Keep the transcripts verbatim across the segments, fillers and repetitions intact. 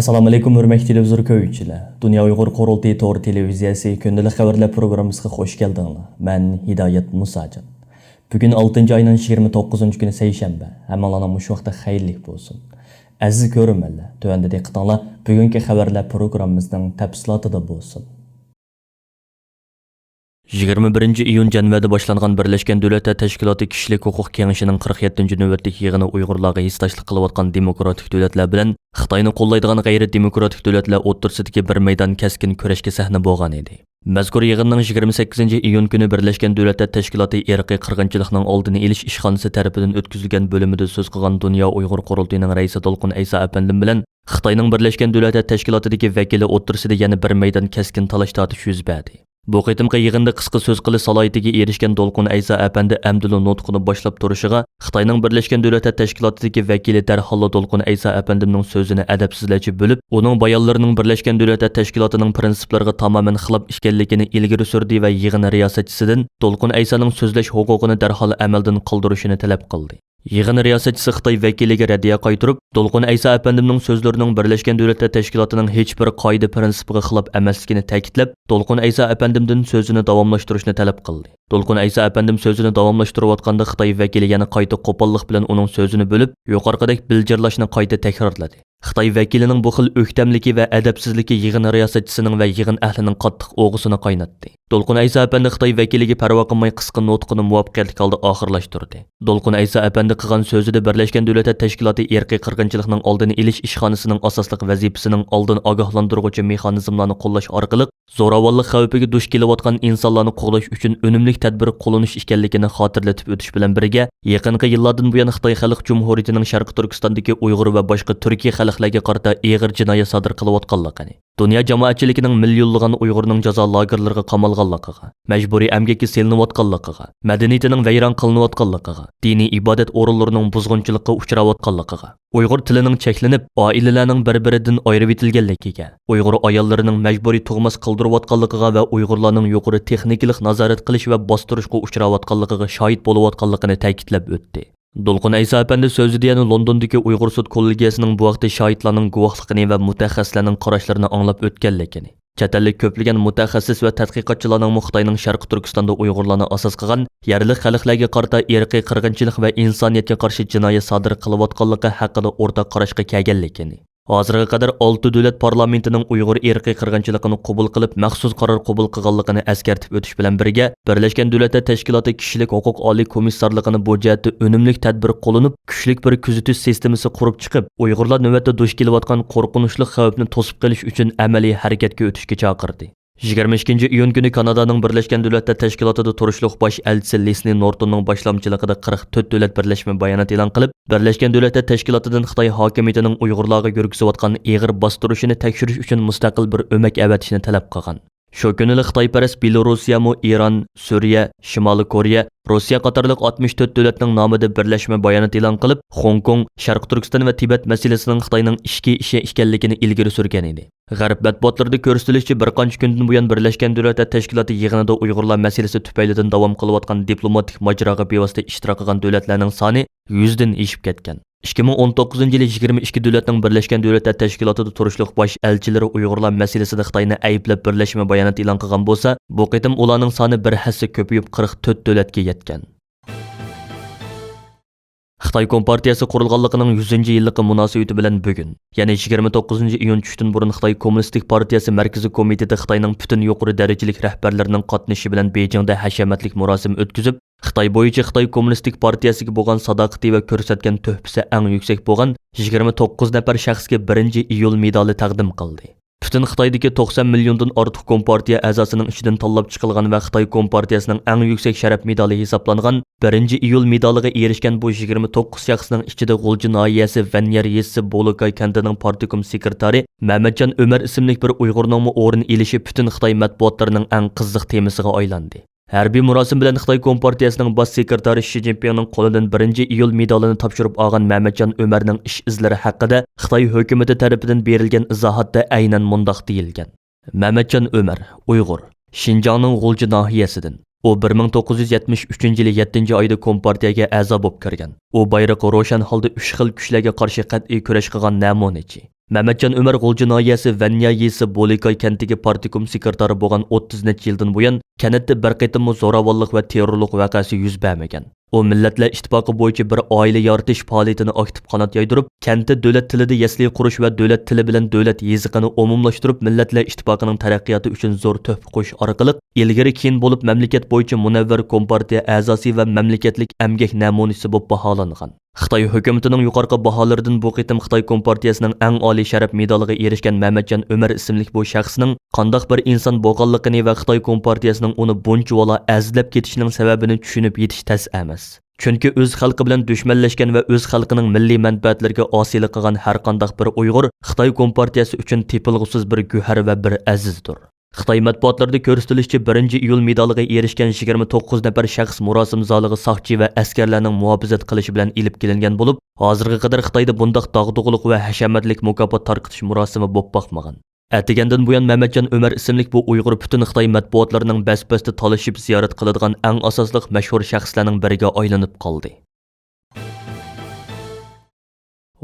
ئەسسالامۇئەلەيكۇم، ھۆرمەتلىك تېلېۋىزور كۆرگۈچىلەر. دۇنيا ئۇيغۇر قۇرۇلتىيى تور تېلېۋىزىيەسى كۈندىلىك خەۋەرلەر پروگراممىسىغا خوش كەلدىڭلار. مەن ھىدايەت مۇساجان. بۈگۈن ئالتىنچى ئاينىڭ يىگىرمە توققۇزىنچى كۈنى، سەيشەنبە. ھەممىڭلارنىڭ مۇشۇ ۋاقتى خەيرلىك بولسۇن. ئەزىز كۆرۈرمەنلەر، تۆۋەندە دىققىتىڭلار بۈگۈنكى خەۋەرلەر پروگراممىمىزنىڭ تەپسىلاتىدا بولسۇن. يىگىرمە بىرىنچى ئىيۇن جەنۋەدە باشلانغان بىرلەشكەن دۆلەتلەر تەشكىلاتى كىشىلىك ھوقۇق كېڭىشىنىڭ قىرىق يەتتىنچى نۆۋەتلىك يىغىنى ئۇيغۇرلارغا ھېسداشلىق قىلىۋاتقان دېموكراتىك دۆلەتلەر بىلەن خىتاينى قوللايدىغان غەيرىي دېموكراتىك دۆلەتلەر ئوتتۇرىسىدىكى بىر مەيدان كەسكىن كۈرەشكە سەھنە بولغان ئىدى. مەزكۇر يىغىننىڭ يىگىرمە سەككىزىنچى ئىيۇن كۈنى بىرلەشكەن دۆلەتلەر تەشكىلاتى ئىرقىي قىرغىنچىلىقنىڭ ئالدىنى ئېلىش ئىشخانىسى تەرىپىدىن ئۆتكۈزۈلگەن بۆلۈمىدە سۆز قىلغان دۇنيا ئۇيغۇر قۇرۇلتىيىنىڭ رەئىسى دولقۇن ئەيسا ئەپەندىم بىلەن خىتاينىڭ بىرلەشكەن دۆلەتلەر تەشكىلاتىدىكى ۋەكىلى ئوتتۇرىسىدا يەنە بىر مەيدان كەسكىن تالاش-تارتىش يۈز بەردى. بۇ قېتىمقى يىغىندا قىسقا سۆز قىلىش سالاھىيىتىگە ئېرىشكەن دولقۇن ئەيسا ئەپەندى ئەمدىلا نۇتقىنى باشلاپ تۇرۇشىغا، خىتاينىڭ بىرلەشكەن دۆلەتلەر تەشكىلاتىدىكى ۋەكىلى دەرھاللا دولقۇن ئەيسا ئەپەندىمنىڭ سۆزىنى ئەدەپسىزلەرچە بۆلۈپ، ئۇنىڭ بايانلىرىنىڭ بىرلەشكەن دۆلەتلەر تەشكىلاتىنىڭ پىرىنسىپلىرىغا تامامەن خىلاپ ئىكەنلىكىنى ئىلگىرى سۈردى ۋە يىغىن رىياسەتچىسىدىن دولقۇن ئەيسانىڭ سۆزلەش ھوقۇقىنى دەرھال ئەمەلدىن قالدۇرۇشىنى تەلەپ قىلدى. يىغىن رىياسەتچىسى خىتاي ۋەكىلىگە رەددىيە قايتۇرۇپ، دولقۇن ئەيسا ئەپەندىمنىڭ سۆزلىرىنىڭ بىرلەشكەن دۆلەتلەر تەشكىلاتىنىڭ ھېچبىر قائىدە پىرىنسىپىغا خىلاپ ئەمەسلىكىنى تەكىتلەپ، دولقۇن ئەيسا ئەپەندىمدىن سۆزىنى داۋاملاشتۇرۇشنى تەلەپ قىلدى. دولقۇن ئەيسا ئەپەندىم سۆزىنى داۋاملاشتۇرۇۋاتقاندا، خىتاي ۋەكىلى يەنە قايتا قوپاللىق بىلەن ئۇنىڭ سۆزىنى بۆلۈپ، يۇقىرىقىدەك بىلجىرلاشنى قايتا تەكرارلىدى. خىتاي ۋەكىلىنىڭ بۇ خىل ئۆكتەملىكى ۋە ئەدەپسىزلىكى يىغىن رىياسەتچىسىنىڭ ۋە يىغىن ئەھلىنىڭ قاتتىق ئوغىسىنى قايناتتى. دولقۇن ئەيسا ئەپەندى خىتاي ۋەكىلىگە پەرۋا قىلماي قىسقا نۇتقىنى مۇۋەپپەقىيەتلىك ھالدا ئاخىرلاشتۇردى. دولقۇن ئەيسا ئەپەندى قىلغان سۆزىدە بىرلەشكەن دۆلەتلەر تەشكىلاتى ئىرقىي قىرغىنچىلىقنىڭ ئالدىنى ئېلىش ئىشخانىسىنىڭ ئاساسلىق ۋەزىپىسىنىڭ ئالدىن ئاگاھلاندۇرغۇچى مېخانىزملارنى قوللاش ئارقىلىق زوراۋانلىق خەۋپىگە دۇچ كېلىۋاتقان ئىنسانلارنى قوغداش ئۈچۈن ئۈنۈملۈك تەدبىر قوللىنىش ئىكەنلىكىنى خاتىرىلىتىپ ئۆتۈش بىلەن بىرگە، يېقىنقى يىللاردىن بۇيان خىتاي خەلق جۇمھۇرىيىتىنىڭ شەرقىي تۈركىستاندىكى ئۇيغۇر ۋە باشقا تۈركىي خەلقلەرگە قارىتا ئېغىر جىنايەت سادىر قىلىۋاتقانلىقىنى، دۇنيا جامائەتچىلىكىنىڭ مىليونلىغان ئۇيغۇرنىڭ جازا لاگېرلىرىغا قامالغانلىقىغا، مەجبۇرىي ئەمگەككە سېلىنىۋاتقانلىقىغا، مەدەنىيىتىنىڭ ۋەيران قىلىنىۋاتقانلىقىغا، دىنىي ئىبادەت ئورۇنلىرىنىڭ بۇزغۇنچىلىققا ئۇچراۋاتقانلىقىغا، ئۇيغۇر تىلىنىڭ چەكلىنىپ، ئائىلىلەرنىڭ بىر-بىرىدىن ئايرىۋېتىلگەنلىكىگە، ئۇيغۇر ئاياللىرىنىڭ مەجبۇرىي تۇغماس قىلدۇرۇۋاتقانلىقىغا ۋە ئۇيغۇرلارنىڭ يۇقىرى تېخنىكىلىق نازارەت قىلىش ۋە باستۇرۇشقا ئۇچراۋاتقانلىقىغا شاھىت بولۇۋاتقانلىقىنى تەكىتلەپ ئۆتتى. دولقۇن ئەيسا ئەپەندى سۆزىدە يەنە لوندوندىكى ئۇيغۇر سوت كوللېگىيەسىنىڭ بۇ ھەقتە شاھىتلارنىڭ گۇۋاھلىقىنى ۋە مۇتەخەسسىسلەرنىڭ قاراشلىرىنى ئاڭلاپ ئۆتكەنلىكىنى، چەت ئەللىك كۆپلىگەن مۇتەخەسسىس ۋە تەتقىقاتچىلارنىڭمۇ خىتاينىڭ شەرقىي تۈركىستاندا ئۇيغۇرلارنى ئاساس قىلغان يەرلىك خەلقلەرگە قارىتا ئىرقىي قىرغىنچىلىق ۋە ئىنسانىيەتكە قارشى جىنايەت سادىر قىلىۋاتقانلىقى ھەققىدە ئورتاق قاراشقا كەلگەنلىكىنى، ھازىرغا قەدەر ئالتە دۆلەت پارلامېنتىنىڭ ئۇيغۇر ئىرقىي قىرغىنچىلىقىنى قوبۇل قىلىپ، مەخسۇس قارار قوبۇل قىلغانلىقىنى ئەسكەرتىپ ئۆتۈش بىلەن بىرگە، بىرلەشكەن دۆلەتلەر تەشكىلاتى كىشىلىك ھوقۇق ئالىي كومىسسارلىقىنى بۇ جەھەتتە ئۈنۈملۈك تەدبىر قوللىنىپ، كۈچلۈك بىر كۆزىتىش سىستېمىسى قۇرۇپ چىقىپ، ئۇيغۇرلار نۆۋەتتە دۇچ كېلىۋاتقان قورقۇنچلۇق خەۋپنى توسۇپ قېلىش ئۈچۈن ئەمەلىي ھەرىكەتكە ئۆتۈشكە چاقىردى. يىگىرمە ئىككىنچى ئىيۇن كۈنى كانادانىڭ بىرلەشكەن دۆلەتلەر تەشكىلاتىدا تۇرۇشلۇق باش ئەلچىسى لېسلى نورتوننىڭ باشلامچىلىقىدا قىرىق تۆت دۆلەت بىرلەشمە بايانات ئېلان قىلىپ، بىرلەشكەن دۆلەتلەر تەشكىلاتىدىن خىتاي ھاكىمىيىتىنىڭ ئۇيغۇرلارغا يۈرگۈزۈۋاتقان ئېغىر باستۇرۇشىنى تەكشۈرۈش ئۈچۈن مۇستەقىل بىر ئۆمەك ئەۋەتىشنى تەلەپ قىلغان. شۇ كۈنىلا خىتايپەرەس بېلورۇسىيەمۇ ئىران، سۈرىيە، شىمالىي كورېيە، روسىيە قاتارلىق ئاتمىش تۆت دۆلەتنىڭ نامىدا بىرلەشمە بايانات ئېلان قىلىپ، خوڭكوڭ، شەرقىي تۈركىستان ۋە تىبەت مەسىلىسىنىڭ خىتاينىڭ ئىچكى ئىشى ئىكەنلىكىنى ئىلگىرى سۈرگەن ئىدى. غەرب مەتبۇئاتلىرىدا كۆرسىتىلىشىچە، بىر قانچە كۈندىن بۇيان بىرلەشكەن دۆلەتلەر تەشكىلاتى يىغىنىدا ئۇيغۇرلار مەسىلىسى تۈپەيلىدىن داۋام قىلىۋاتقان دىپلوماتىك ماجىراغا بىۋاسىتە ئىشتىراك قىلغان دۆلەتلەرنىڭ سانى يۈزدىن ئېشىپ كەتكەن. ئىككى مىڭ ئون توققۇزىنچى يىلى يىگىرمە ئىككى دۆلەتنىڭ بىرلەشكەن دۆلەتلەر تەشكىلاتىدا تۇرۇشلۇق باش ئەلچىلىرى ئۇيغۇرلار مەسىلىسىدە خىتاينى ئەيىبلەپ بىرلەشمە بايانات ئېلان قىلغان بولسا، بۇ قېتىم ئۇلارنىڭ سانى بىر ھەسسە كۆپىيىپ، قىرىق تۆت دۆلەتكە يەتكەن. خىتاي كومپارتىيەسى قۇرۇلغانلىقىنىڭ يۈزىنچى يىللىقى مۇناسىۋىتى بىلەن بۈگۈن، يەنى يىگىرمە توققۇزىنچى ئىيۇن چۈشتىن بۇرۇن خىتاي كوممۇنىستىك پارتىيەسى مەركىزىي كومىتېتى خىتاينىڭ پۈتۈن يۇقىرى دەرىجىلىك رەھبەرلىرىنىڭ قاتنىشىشى بىلەن بېيجىڭدا ھەشەمەتلىك مۇراسىم ئۆتكۈزۈپ، خىتاي بويىچە خىتاي كوممۇنىستىك پارتىيەسىگە بولغان ساداقىتى ۋە كۆرسەتكەن تۆھپىسى ئەڭ يۈكسەك بولغان يىگىرمە توققۇز نەپەر شەخسكە بىرىنچى ئىيۇل مېدالى تەقدىم قىلدى. پۈتۈن خىتايدىكى توقسان مىليوندىن ئارتۇق كومپارتىيە ئەزاسىنىڭ ئىچىدىن تاللاپ چىقىلغان ۋە خىتاي كومپارتىيەسىنىڭ ئەڭ يۈكسەك شەرەپ مېدالى ھېسابلانغان بىرىنچى ئىيۇل مېدالىغا ئېرىشكەن بۇ يىگىرمە توققۇز شەخسنىڭ ئىچىدە غۇلجا ناھىيەسى ۋەنيەر يېزىسى بولۇكاي كەنتىنىڭ پارتكوم سېكرېتارى مەمەتجان ئۆمەر ئىسىملىك بىر ئۇيغۇرنىڭمۇ ئورۇن ئېلىشى پۈتۈن خىتاي مەتبۇئاتلىرىنىڭ ئەڭ قىزىق تېمىسىغا ئايلاندى. ھەربىي مۇراسىم بىلەن خىتاي كومپارتىيەسىنىڭ باش سېكرېتارى شى جىنپىڭنىڭ قولىدىن بىرىنچى ئىيۇل مېدالىنى تاپشۇرۇپ ئالغان مەمەتجان ئۆمەرنىڭ ئىش ئىزلىرى ھەققىدە خىتاي ھۆكۈمىتى تەرىپىدىن بېرىلگەن ئىزاھاتتا ئەينەن مۇنداق دېيىلگەن: مەمەتجان ئۆمەر، ئۇيغۇر، شىنجاڭنىڭ غۇلجا ناھىيەسىدىن. ئۇ بىر مىڭ توققۇز يۈز يەتمىش ئۈچىنچى يىلى يەتتىنچى ئايدا كومپارتىيەگە ئەزا بولۇپ كىرگەن. ئۇ بايرىقى روشەن ھالدا ئۈچ خىل كۈچلەرگە قارشى قەتئىي كۈرەش قىلغان نەمۇنىچى. مەمەتجان ئۆمەر غۇلجا ناھىيەسى ۋەنيا يېزىسى بولىكاي كەنتىدىكى پارتكوم سېكرېتارى بولغان ئوتتۇز نەچچە يىلدىن بۇيان، كەنتتە بىر قېتىممۇ زوراۋانلىق ۋە تېررورلۇق ۋەقەسى يۈز بەرمىگەن. ئۇ مىللەتلەر ئىتتىپاقى بويىچە بىر ئائىلە يارىتىش پائالىيىتىنى ئاكتىپ قانات يايدۇرۇپ، كەنتتە دۆلەت تىلىدا يەسلى قۇرۇش ۋە دۆلەت تىلى بىلەن دۆلەت يېزىقىنى ئومۇملاشتۇرۇپ، مىللەتلەر ئىتتىپاقىنىڭ تەرەققىياتى ئۈچۈن زور تۆھپە قوشۇش ئارقىلىق، ئىلگىرى كېيىن بولۇپ مەملىكەت بويىچە مۇنەۋۋەر كومپارتىيە ئەزاسى ۋە مەملىكەتلىك ئەمگەك نەمۇنىسى بولۇپ باھالانغان. خىتاي ھۆكۈمىتىنىڭ يۇقىرىقى باھالىرىدىن بۇ قېتىم خىتاي كومپارتىيەسىنىڭ ئەڭ ئالىي شەرەپ مېدالىغا ئېرىشكەن مەمەتجان ئۆمەر ئىسىملىك بۇ شەخسنىڭ قانداق بىر ئىنسان بولغانلىقىنى ۋە خىتاي كومپارتىيەسىنىڭ ئۇنى بۇنچىۋالا ئەزىزلەپ كېتىشىنىڭ سەۋەبىنى چۈشىنىپ يېتىش تەس ئەمەس. چۈنكى ئۆز خەلقى بىلەن دۈشمەنلەشكەن ۋە ئۆز خەلقىنىڭ مىللىي مەنپەئەتلىرىگە ئاسىيلىق قىلغان ھەرقانداق بىر ئۇيغۇر خىتاي كومپارتىيەسى ئۈچۈن تېپىلغۇسىز بىر گۆھەر ۋە بىر ئەزىزدۇر. خىتاي مەتبۇئاتلىرىدا كۆرسىتىلىشىچە، بىرىنچى ئىيۇل مېدالىغا ئېرىشكەن يىگىرمە توققۇز نەپەر شەخس مۇراسىم زالىغا ساقچى ۋە ئەسكەرلەرنىڭ مۇھاپىزەت قىلىشى بىلەن ئېلىپ كېلىنگەن بولۇپ، ھازىرغا قەدەر خىتايدا بۇنداق داغدۇغىلىق ۋە ھەشەمەتلىك مۇكاپات تارقىتىش مۇراسىمى بولۇپ باقمىغان. ئەتىگەندىن بۇيان، مەمەتجان ئۆمەر ئىسىملىك بۇ ئۇيغۇر پۈتۈن خىتاي مەتبۇئاتلىرىنىڭ بەس-بەستە تالىشىپ زىيارەت قىلىدىغان ئەڭ ئاساسلىق مەشھۇر شەخسلەرنىڭ بىرىگە ئايلىنىپ قالدى.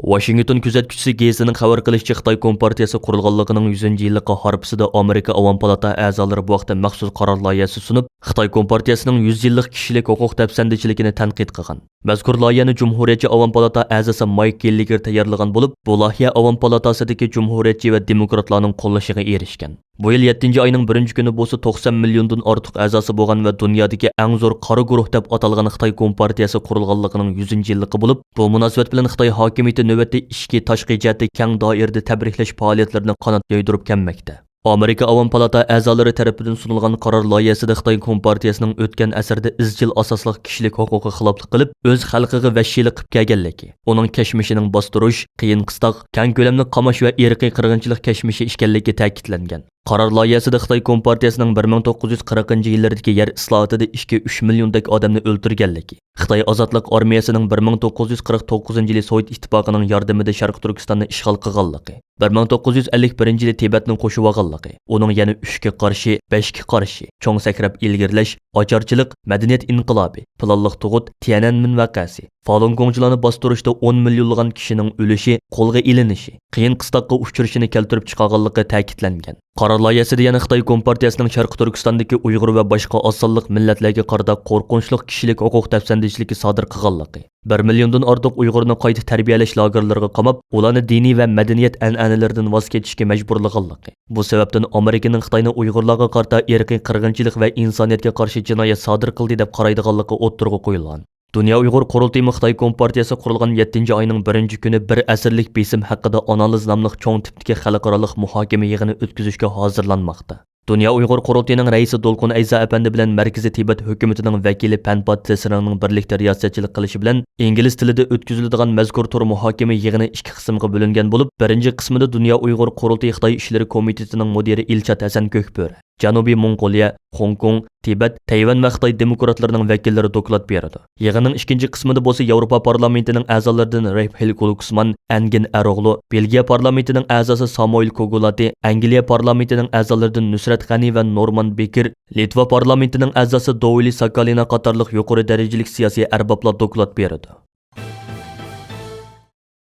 ۋاشىنگتون كۆزەتكۈچىسى گېزىتىنىڭ خەۋەر قىلىشىچە، خىتاي كومپارتىيەسى قۇرۇلغانلىقىنىڭ يۈزىنچى يىللىقى ھارپىسىدا ئامېرىكا ئاۋام پالاتا ئەزالىرى بۇ ھەقتە مەخسۇس قارار لايىھەسى سۇنۇپ، خىتاي كومپارتىيەسىنىڭ يۈز يىللىق كىشىلىك ھوقۇق دەپسەندىچىلىكىنى تەنقىد قىلغان. مەزكۇر لايىھەنى جۇمھۇرىيەتچى ئاۋام پالاتا ئەزاسى مايك گېللېگېر تەييارلىغان بولۇپ، بۇ لايىھە ئاۋام پالاتاسىدىكى جۇمھۇرىيەتچى ۋە دېموكراتلارنىڭ قوللىشىغا ئېرىشكەن. بۇ يىل يەتتىنچى ئاينىڭ بىرىنچى كۈنى بولسا توقسان مىليوندىن ئارتۇق ئەزاسى بولغان ۋە دۇنيادىكى ئەڭ زور قارا گۇرۇھ دەپ ئاتالغان خىتاي كومپارتىيەسى قۇرۇلغانلىقىنىڭ يۈزىنچى يىللىقى بولۇپ، بۇ مۇناسىۋەت بىلەن خىتاي ھاكىمىيىتى نۆۋەتتە ئىچكى، تاشقى جەھەتتە كەڭ دائىرىدە تەبرىكلەش پائالىيەتلىرىنى قانات يايدۇرۇپ كەلمەكتە. ئامېرىكا ئاۋام پالاتا ئەزالىرى تەرىپىدىن سۇنۇلغان قارار لايىھەسىدە خىتاي كومپارتىيەسىنىڭ ئۆتكەن ئەسىردە ئىزچىل ئاساسلىق كىشىلىك ھوقۇققا خىلاپلىق قىلىپ، ئۆز خەلقىگە ۋەھشىيلىق قىلىپ كەلگەنلىكى، ئۇنىڭ كەچمىشىنىڭ باستۇرۇش، قىيىن قىستاق، كەڭ كۆلەملىك قاماش ۋە ئىرقىي قىرغىنچىلىق كەچمىشى ئىكەنلىكى تەكىتلەنگەن. قارار لايىھەسىدە خىتاي كومپارتىيەسىنىڭ بىر مىڭ توققۇز يۈز قىرىقىنچى يىللىرىدىكى يەر ئىسلاھاتىدا ئىككى، ئۈچ مىليوندەك ئادەمنى ئۆلتۈرگەنلىكى، خىتاي ئازادلىق ئارمىيەسىنىڭ بىر مىڭ توققۇز يۈز قىرىق توققۇزىنچى يىلى سوۋېت ئىتتىپاقىنىڭ ياردىمىدە شەرقىي تۈركىستاننى ئىشغال قىلغانلىقى، بىر مىڭ توققۇز يۈز ئەللىك بىرىنچى يىلى تىبەتنى قوشۇۋالغانلىقى، ئۇنىڭ يەنە ئۈچكە قارشى، بەشكە قارشى، چوڭ سەكرەپ ئىلگىرىلەش، ئاچارچىلىق، مەدەنىيەت ئىنقىلابى، پىلانلىق تۇغۇت، تيەنئەنمېن ۋەقەسى، فالۇنگوڭچىلارنى باستۇرۇشتا ئون مىليونلىغان كىشىنىڭ ئۆلۈشى، قولغا ئېلىنىشى، قىيىن قىستاققا ئۇچرىشىنى كەلتۈرۈپ چىقارغانلىقى تەكىتلەنگەن. قارار لايىھەسىدە يەنە خىتاي كومپارتىيەسىنىڭ شەرقىي تۈركىستاندىكى ئۇيغۇر ۋە باشقا ئاز سانلىق مىللەتلەرگە قارىتا قورقۇنچلۇق كىشىلىك ھوقۇق دەپسەندىچىلىكى سادىر قىلغانلىقى، بىر مىليوندىن ئارتۇق ئۇيغۇرنى قايتا تەربىيەلەش لاگېرلىرىغا قاماپ، ئۇلارنى دىنىي ۋە مەدەنىيەت ئەنئەنىلىرىدىن ۋاز كېچىشكە مەجبۇرلىغانلىقى، بۇ سەۋەبتىن ئامېرىكىنىڭ خىتاينى ئۇيغۇرلارغا قارىتا ئىرقىي قىرغىنچىلىق ۋە ئىنسانىيەتكە قارشى جىنايەت سادىر قىلدى دەپ قارايدىغانلىقى ئوتتۇرىغا قويۇلغان. دۇنيا ئۇيغۇر قۇرۇلتىيىمۇ خىتاي كومپارتىيەسى قۇرۇلغان يەتتىنچى ئاينىڭ بىرىنچى كۈنى بىر ئەسىرلىك بېسىم ھەققىدە ئانالىز ناملىق چوڭ تىپتىكى خەلقئارالىق مۇھاكىمە يىغىنى ئۆتكۈزۈشكە ھازىرلانماقتا. دۇنيا ئۇيغۇر قۇرۇلتىيىنىڭ رەئىسى دولقۇن ئەيسا ئەپەندى بىلەن مەركىزىي تىبەت ھۆكۈمىتىنىڭ ۋەكىلى پەنپات تېسىرىڭنىڭ بىرلىكتە رىياسەتچىلىك قىلىشى بىلەن ئىنگلىز تىلىدا ئۆتكۈزۈلىدىغان مەزكۇر تور مۇھاكىمە يىغىنى ئىككى قىسىمغا بۆلۈنگەن بولۇپ، بىرىنچى قىسمىدا دۇنيا ئۇيغۇر قۇرۇلتىيى خىتاي ئىشلىرى كومىتېتىنىڭ مۇدىرى ئىلشات ھەسەن كۆكبۆرە، جەنۇبىي موڭغۇلىيە، خوڭكوڭ، تىبەت، تەيۋەن ۋە خىتاي دېموكراتلىرىنىڭ ۋەكىللىرى دوكلات بېرىدۇ. يىغىننىڭ ئىككىنچى قىسمىدا بولسا ياۋروپا پارلامېنتىنىڭ ئەزالىرىدىن رەيپھىل گلۇكسمان، ئەنگىن ئەروغلۇ، بېلگىيە پارلامېنتىنىڭ ئەزاسى سامۇئېل كوگۇلاتى، ئەنگلىيە پارلامېنتىنىڭ ئەزالىرىدىن نۇسرەت غەنى ۋە نورمان بېكىر، لىتۋا پارلامېنتىنىڭ ئەزاسى دوۋلى ساكالىنا قاتارلىق يۇقىرى دەرىجىلىك سىياسىي ئەربابلار دوكلات بېرىدۇ.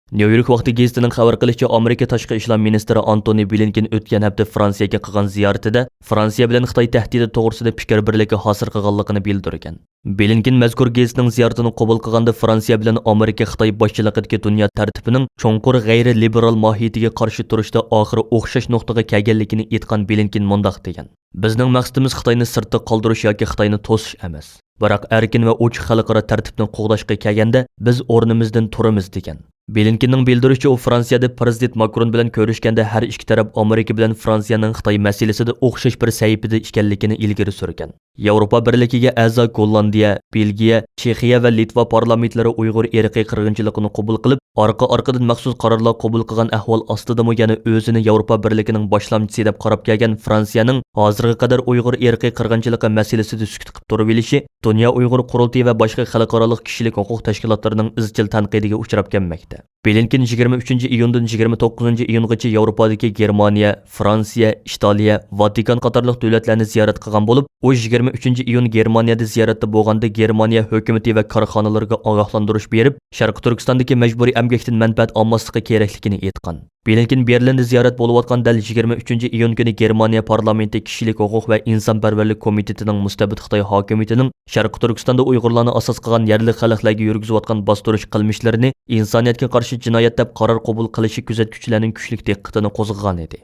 نيۇ يورك ۋاقتى گېزىتىنىڭ خەۋەر قىلىشىچە، ئامېرىكا تاشقى ئىشلار مىنىستىرى ئانتونى بلىنكېن ئۆتكەن ھەپتە فرانسىيەگە قىلغان زىيارىتىدە، فرانسىيە بىلەن خىتاي تەھدىتى توغرىسىدا پىكىر بىرلىكى ھاسىل قىلغانلىقىنى بىلدۈرگەن. بلىنكېن مەزكۇر گېزىتنىڭ زىيارىتىنى قوبۇل قىلغاندا، فرانسىيە بىلەن ئامېرىكا خىتاي باشچىلىقىدىكى دۇنيا تەرتىپىنىڭ چوڭقۇر غەيرىي لىبېرال ماھىيىتىگە قارشى تۇرۇشتا ئاخىرى ئوخشاش نۇقتىغا كەلگەنلىكىنى ئېيتقان بلىنكېن مۇنداق دېگەن: بىزنىڭ مەقسىتىمىز خىتاينى سىرتتا قالدۇرۇش ياكى خىتاينى توسۇش ئەمەس، بىراق ئەركىن ۋە ئوچۇق خەلقئارا تەرتىپنى قوغداشقا كەلگەندە، بىز ئورنىمىزدىن تۇرىمىز، دېگەن. بلىنكېننىڭ بىلدۈرۈشىچە، ئۇ فرانسىيەدە پىرېزىدېنت ماكرون بىلەن كۆرۈشكەندە، ھەر ئىككى تەرەپ ئامېرىكا بىلەن فرانسىيەنىڭ خىتاي مەسىلىسىدە ئوخشاش بىر سەھىپىدە ئىكەنلىكىنى ئىلگىرى سۈرگەن. ياۋروپا بىرلىكىگە ئەزا گوللاندىيە، بېلگىيە، چېخىيە ۋە لىتۋا پارلامېنتلىرى ئۇيغۇر ئىرقىي قىرغىنچىلىقىنى قوبۇل قىلىپ، ئارقا-ئارقىدىن مەخسۇس قارارلار قوبۇل قىلغان ئەھۋال ئاستىدىمۇ يەنە ئۆزىنى ياۋروپا بىرلىكىنىڭ باشلامچىسى دەپ قاراپ كەلگەن فرانسىيەنىڭ ھازىرغا قەدەر ئۇيغۇر ئىرقىي قىرغىنچىلىقى مەسىلىسىدە سۈكۈت قىپ تۇرۇۋېلىشى دۇنيا ئۇيغۇر قۇرۇلتىيى ۋە باشقا خەلقئارالىق كىشىلىك ھوقۇق تەشكىلاتلىرىنىڭ ئىزچىل تەنقىدىگە ئۇچراپ كەلمەكتە. بلىنكېن يىگىرمە ئۈچىنچى ئىيۇندىن يىگىرمە توققۇزىنچى ئىيۇنغىچە ياۋروپادىكى گېرمانىيە، فرانسىيە، ئىتالىيە، ۋاتىكان قاتارلىق دۆلەتلەرنى زىيارەت قىلغان بولۇپ، ئۇ يىگىرمە ئۈچىنچى ئىيۇن گېرمانىيەدە زىيارەتتە بولغاندا، گېرمانىيە ھۆكۈمىتى ۋە كارخانىلىرىغا ئاگاھلاندۇرۇش بېرىپ، شەرقىي تۈركىستاندىكى مەجبۇرىي ئەمگەكتىن مەنپەئەت ئالماسلىقى كېرەكلىكىنى ئېيتقان. بلىنكېن بېرلىندا زىيارەت بولۇۋاتقان دەل يىگىرمە ئۈچىنچى ئىيۇن كۈنى گېرمانىيە پارلامېنتى كىشىلىك ھوقۇق ۋە ئىنسانپەرۋەرلىك كومىتېتىنىڭ مۇستەبىت خىتاي ھاكىمىيىتىنىڭ شەرقىي تۈركىستاندا ئۇيغۇرلارنى ئاساس قىلغان يەرلىك خەلقلەرگە يۈرگۈزۈۋاتقان باستۇرۇش قىلمىشلىرىنى ئىنسانىيەتكە قارشى جىنايەت دەپ قارار قوبۇل قىلىشى كۆزەتكۈچىلەرنىڭ كۈچلۈك دىققىتىنى قوزغىغانىدى.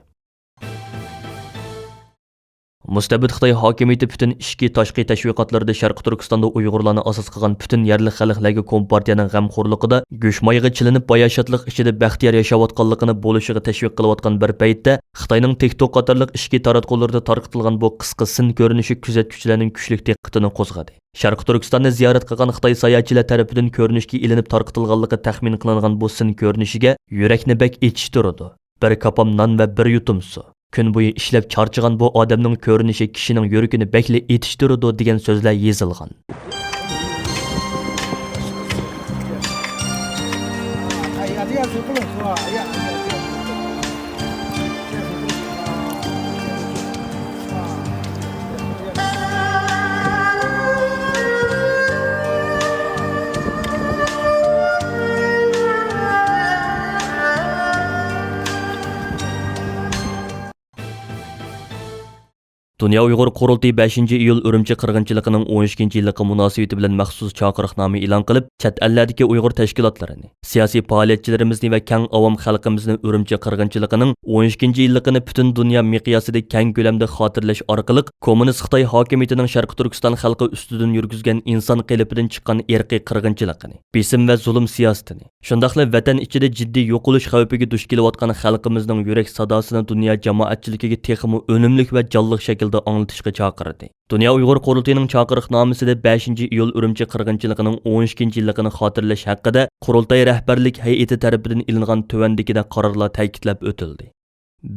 مۇستەبىت خىتاي ھاكىمىيىتى پۈتۈن ئىچكى، تاشقى تەشۋىقاتلىرىدا شەرقىي تۈركىستاندا ئۇيغۇرلارنى ئاساس قىلغان پۈتۈن يەرلىك خەلقلەرگە كومپارتىيەنىڭ غەمخورلۇقىدا، گۆشمايغا چىلىنىپ، باياشاتلىق ئىچىدە بەختىيار ياشاۋاتقانلىقىنى بولۇشىغا تەشۋىق قىلىۋاتقان بىر پەيتتە، خىتاينىڭ تىك توك قاتارلىق ئىچكى تاراتقۇلىرىدا تارقىتىلغان بۇ قىسقا سىن كۆرۈنۈشى كۆزەتكۈچىلەرنىڭ كۈچلۈك دىققىتىنى قوزغىدى. شەرقىي تۈركىستاننى زىيارەت قىلغان خىتاي ساياھەتچىلەر تەرىپىدىن كۆرۈنۈشكە ئېلىنىپ تارقىتىلغانلىقى تەخمىن قىلىنغان بۇ سىن كۆرۈنۈشىگە يۈرەكنى بەك ئېچىشتۇرىدۇ. بىر كاپام نان ۋە بىر يۇتۇم سۇ. كۈن بويى ئىشلەپ چارچىغان بۇ ئادەمنىڭ كۆرۈنۈشى كىشىنىڭ يۈرىكىنى بەكلا ئېچىشتۇرىدۇ، دېگەن سۆزلەر يېزىلغان. دۇنيا ئۇيغۇر قۇرۇلتىيى بەشىنچى ئىيۇل ئۈرۈمچى قىرغىنچىلىقىنىڭ ئون ئىككىنچى يىللىقى مۇناسىۋىتى بىلەن مەخسۇس چاقىرىقنامە ئېلان قىلىپ، چەت ئەللەردىكى ئۇيغۇر تەشكىلاتلىرىنى، سىياسىي پائالىيەتچىلىرىمىزنى ۋە كەڭ ئاۋام خەلقىمىزنى ئۈرۈمچى قىرغىنچىلىقىنىڭ ئون ئىككىنچى يىللىقىنى پۈتۈن دۇنيا مىقياسىدا كەڭ كۆلەمدە خاتىرىلەش ئارقىلىق، كوممۇنىست خىتاي ھاكىمىيىتىنىڭ شەرقىي تۈركىستان خەلقى ئۈستىدىن يۈرگۈزگەن ئىنسان قېلىپىدىن چىققان ئىرقىي قىرغىنچىلىقىنى، بېسىم ۋە زۇلۇم سىياسىتىنى، شۇنداقلا ۋەتەن ئىچىدە جىددىي يوقىلىش خەۋپىگە دۇچ كېلىۋاتقان خەلقىمىزنىڭ يۈرەك ساداسىنى دۇنيا جامائەتچىلىكىگە تېخىمۇ ئۈنۈملۈك ۋە جانلىق شەكىلدە ئاڭلىتىشقا چاقىردى. دۇنيا ئۇيغۇر قۇرۇلتىيىنىڭ چاقىرىقنامىسىدە بەشىنچى ئىيۇل ئۈرۈمچى قىرغىنچىلىقىنىڭ ئون ئىككىنچى يىللىقىنى خاتىرىلەش ھەققىدە قۇرۇلتاي رەھبەرلىك ھەيئىتى تەرىپىدىن ئېلىنغان تۆۋەندىكىدەك قارارلار تەكىتلەپ ئۆتۈلدى.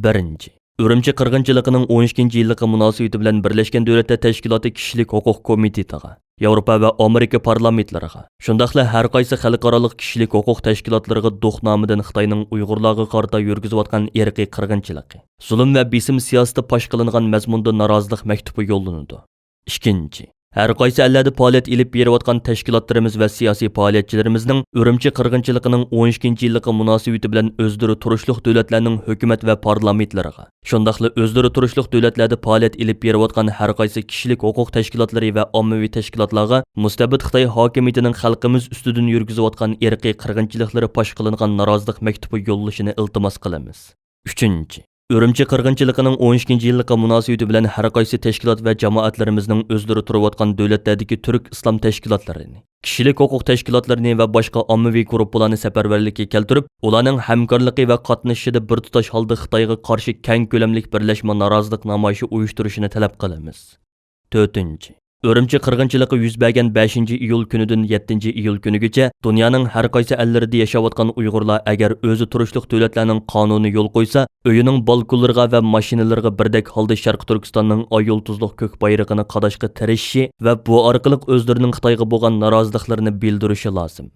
بىرىنچى، ئۈرۈمچى قىرغىنچىلىقىنىڭ ئون ئىككىنچى يىللىقى مۇناسىۋىتى بىلەن بىرلەشكەن دۆلەتلەر تەشكىلاتى كىشىلىك ھوقۇق كومىتېتىغا، ياۋروپا ۋە ئامېرىكا پارلامېنتلىرىغا، شۇنداقلا ھەر قايسى خەلقئارالىق كىشىلىك ھوقۇق تەشكىلاتلىرىغا دوقنامىدىن خىتاينىڭ ئۇيغۇرلارغا قارىتا يۈرگۈزۈۋاتقان ئىرقىي قىرغىنچىلىقى، زۇلۇم ۋە بېسىم سىياسىتى پاش قىلىنغان مەزمۇندا نارازىلىق مەكتۇپى يوللىنىدۇ. ئىككىنچى، ھەر قايسى ئەللەردە پائالىيەت ئېلىپ بېرىۋاتقان تەشكىلاتلىرىمىز ۋە سىياسىي پائالىيەتچىلىرىمىزنىڭ ئۈرۈمچى قىرغىنچىلىقىنىڭ ئون ئىككىنچى يىللىقى مۇناسىۋىتى بىلەن ئۆزلىرى تۇرۇشلۇق دۆلەتلەرنىڭ ھۆكۈمەت ۋە پارلامېنتلىرىغا، شۇنداقلا ئۆزلىرى تۇرۇشلۇق دۆلەتلەردە پائالىيەت ئېلىپ بېرىۋاتقان ھەر قايسى كىشىلىك ھوقۇق تەشكىلاتلىرى ۋە ئاممىۋى تەشكىلاتلارغا مۇستەبىت خىتاي ھاكىمىيىتىنىڭ خەلقىمىز ئۈستىدىن يۈرگۈزۈۋاتقان ئىرقىي قىرغىنچىلىقلىرى پاش قىلىنغان نارازىلىق مەكتۇپى يوللىشىنى ئىلتىماس قىلىمىز. ئۈچىنچى، ئۈرۈمچى قىرغىنچىلىقىنىڭ ئون ئىككىنچى يىللىقى مۇناسىۋىتى بىلەن ھەر قايسى تەشكىلات ۋە جامائەتلىرىمىزنىڭ ئۆزلىرى تۇرۇۋاتقان دۆلەتلەردىكى تۈرك ئىسلام تەشكىلاتلىرىنى، كىشىلىك ھوقۇق تەشكىلاتلىرىنى ۋە باشقا ئاممىۋى گۇرۇپپىلارنى سەپەرۋەرلىككە كەلتۈرۈپ، ئۇلارنىڭ ھەمكارلىقى ۋە قاتنىشىشىدا بىر تۇتاش ھالدا خىتايغا قارشى كەڭ كۆلەملىك بىرلەشمە نارازىلىق نامايىشى ئۇيۇشتۇرۇشىنى تەلەپ قىلىمىز. تۆتىنچى، ئۈرۈمچى قىرغىنچىلىقى يۈز بەرگەن بەشىنچى ئىيۇل كۈنىدىن يەتتىنچى ئىيۇل كۈنىگىچە دۇنيانىڭ ھەر قايسى ئەللىرىدە ياشاۋاتقان ئۇيغۇرلار ئەگەر ئۆزى تۇرۇشلۇق دۆلەتلەرنىڭ قانۇنى يول قويسا، ئۆيىنىڭ بالكونلىرىغا ۋە ماشىنىلىرىغا بىردەك ھالدا شەرقىي تۈركىستاننىڭ ئاي يۇلتۇزلۇق كۆك بايرىقىنى قاداشقا تىرىشىشى ۋە بۇ ئارقىلىق ئۆزلىرىنىڭ خىتايغا بولغان نارازىلىقلىرىنى بىلدۈرۈشى لازىم.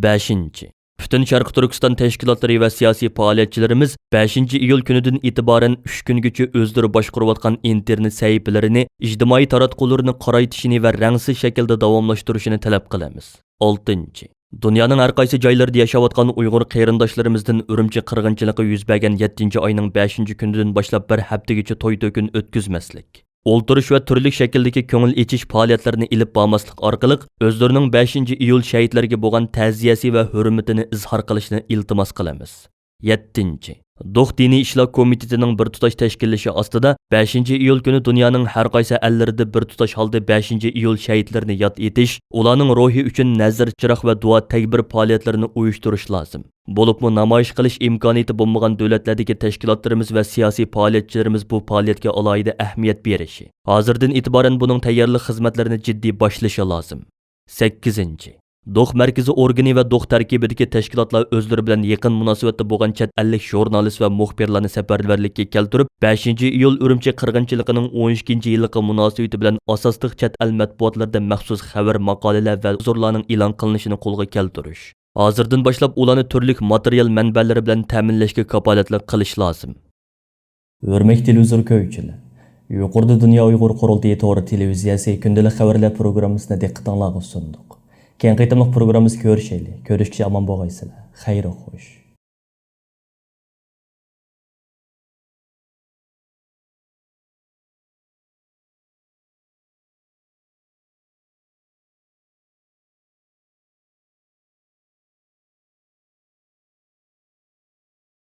بەشىنچى، پۈتۈن شەرقىي تۈركىستان تەشكىلاتلىرى ۋە سىياسىي پائالىيەتچىلىرىمىز بەشىنچى ئىيۇل كۈنىدىن ئېتىبارەن ئۈچ كۈنگىچە ئۆزلىرى باشقۇرۇۋاتقان ئىنتېرنېت سەھىپىلىرىنى، ئىجتىمائىي تاراتقۇلىرىنى قارايتىشىنى ۋە رەڭسىز شەكىلدە داۋاملاشتۇرۇشىنى تەلەپ قىلىمىز. ئالتىنچى، دۇنيانىڭ ھەر قايسى جايلىرىدا ياشاۋاتقان ئۇيغۇر قېرىنداشلىرىمىزدىن ئۈرۈمچى قىرغىنچىلىقى يۈز بەرگەن يەتتىنچى ئاينىڭ بەشىنچى كۈنىدىن باشلاپ بىر ھەپتىگىچە توي-تۆكۈن ئۆتكۈزمەسلىك، ئولتۇرۇش ۋە تۈرلۈك شەكىلدىكى كۆڭۈل ئېچىش پائالىيەتلىرىنى ئېلىپ بارماسلىق ئارقىلىق، ئۆزلىرىنىڭ بەشىنچى ئىيۇل شەھىتلەرگە بولغان تەزىيەسى ۋە ھۆرمىتىنى ئىزھار قىلىشىنى ئىلتىماس قىلىمىز. يەتتىنچى، دوق دىنىي ئىشلار كومىتېتىنىڭ بىر تۇتاش تەشكىللىشى ئاستىدا، بەشىنچى ئىيۇل كۈنى دۇنيانىڭ ھەر قايسى ئەللىرىدە بىر تۇتاش ھالدا بەشىنچى ئىيۇل شەھىتلىرىنى ياد ئېتىش، ئۇلارنىڭ روھى ئۈچۈن نەزىر، چىراغ ۋە دۇئا تەگبىر پائالىيەتلىرىنى ئۇيۇشتۇرۇش لازىم. بولۇپمۇ نامايىش قىلىش ئىمكانىيىتى بولمىغان دۆلەتلەردىكى تەشكىلاتلىرىمىز ۋە سىياسىي پائالىيەتچىلىرىمىز بۇ پائالىيەتكە ئالاھىدە ئەھمىيەت بېرىشى، ھازىردىن ئېتىبارەن بۇنىڭ تەييارلىق خىزمەتلىرىنى جىددىي باشلىشى لازىم. سەككىزىنچى، دوق مەركىزىي ئورگىنى ۋە دوق تەركىبىدىكى تەشكىلاتلار ئۆزلىرى بىلەن يېقىن مۇناسىۋەتتە بولغان چەت ئەللىك ژۇرنالىست ۋە مۇخبىرلارنى سەپەرۋەرلىككە كەلتۈرۈپ، بەشىنچى ئىيۇل ئۈرۈمچى قىرغىنچىلىقىنىڭ ئون ئىككىنچى يىللىقى مۇناسىۋىتى بىلەن ئاساسلىق چەت ئەل مەتبۇئاتلىرىدا مەخسۇس خەۋەر، ماقالىلەر ۋە ئۇزۇرلارنىڭ ئېلان قىلىنىشىنى قولغا كەلتۈرۈش. ھازىردىن باشلاپ ئۇلارنى تۈرلۈك ماتېرىيال مەنبەلىرى بىلەن تەمىنلەشكە كاپالەتلىك قىلىش لازىم. ھۆرمەتلىك تېلېۋىزور كۆرگۈچىلەر! يۇقىرىدا دۇنيا ئۇيغۇر قۇرۇلتىيى تور تېلېۋىزىيەسى كۈندىلىك خەۋەرلەر پروگراممىسىنى دىققىتىڭلارغا سۇندۇق. كېيىنكى قېتىملىق پروگراممىسىدا كۆرۈشەيلى. كۆرۈشكىچە ئامان بولغايسىلەر. خەير خوش.